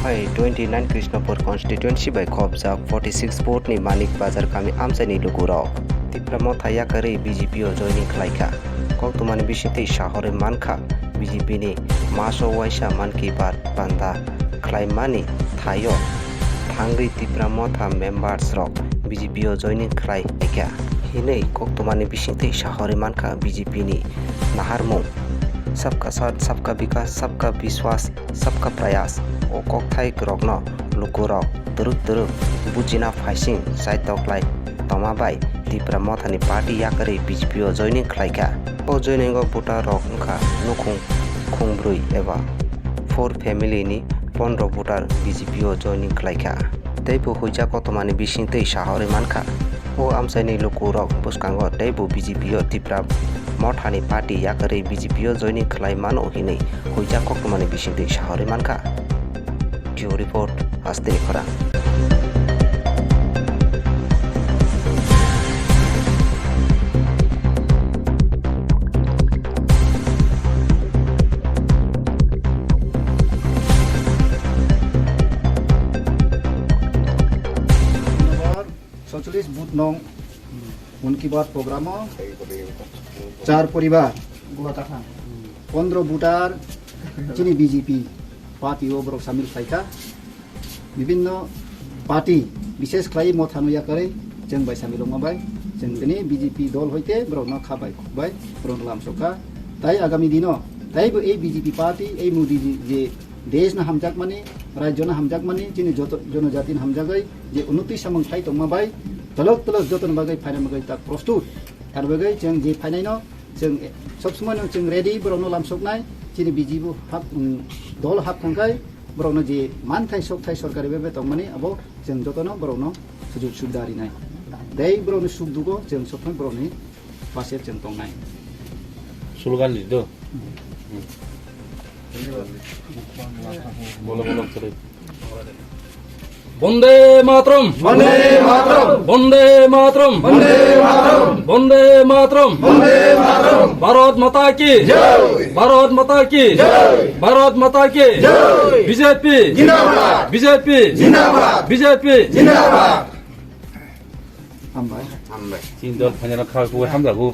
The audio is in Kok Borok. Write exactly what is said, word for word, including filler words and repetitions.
Hai twenty nine Krishnapur constituency bai khopjak forty six vote ni Manik Bazar kami amchaini lukurok Tipra Motha yakarwi B J P o joining khlaikha. Koktwmani bisingtwi sahorwi mankha, B J P ni maso waisa Mann Ki Baat panda khlaimani thaio thangwi Tipra Motha members rok B J P o joining khlai phaikha hinwi koktwmani bisingtwi sahorwi mankha B J P ni naharmung Sabka Saath, Sabka Vikas, Sabka Vishwas, Sabka Prayas o kokthai rokno lukurok twrwk twrwk bujina phaising saitoklai tongma bai Tipra Mothani party yakarwi B J P o joining khlaikha. O joining o voter rok wngkha nukhung khungbrwi eba four family ni pondro voter B J P o joining khlaikha. Teibo huijak koktwmani bisingtwi sahorwi mankha. O amchaini lukurok bwskango teibo B J P o Tipra Mothani party yakarwi B J P o joining khlai mano hinwi huijak koktwmani bisingtwi sahorwi mankha. Bureau Report, Hasteni Khorang. Number soicholish booth nong Mann Ki Baat program o char poribar, pondro voter chini B J P party o borok samil khlaikha. Bibinno party, bishesh khlai Mothano yakarwi chwng bai samil wngma bai, chwng tini B J P dol hoite borokno kha bai khuk bai borokno lamsokha. Tai agami dino taibo ei B J P party, ei Modi ji je desh no hamjakmani, rajyo no hamjakmani, chini joto jonojati no hamjagwi je unnoti samung khlai tongma bai, tolok tolok joto ni bagwi phaina bagwi tak prostut. Ar bagwi chwng je phainaino chwng sob somoi no chwng ready borokno lamsoknai, chini B J P hap, um, dol hap thangkhai borokno je manthai sokthai sorkari bebe tongmani abo chwng jotono borokno sujug subida rinai. Tei borokni suk dugo chwng sob somoi borokni pase chwng tongnai. Slogan di do. Bolo, bolo, kore. Bande Mataram! Bande Mataram! Bande Mataram! Bande Mataram! Bande Mataram! Bande Mataram! Bharat Mata ki! Jai! Bharat Mata ki! Jai! Bharat Mata ki! Jai! B J P! Jindabad! B J P! Jindabad! B J P! Jindabad! Hambai. Hambai. Chini dol phaina kha ko hamjago.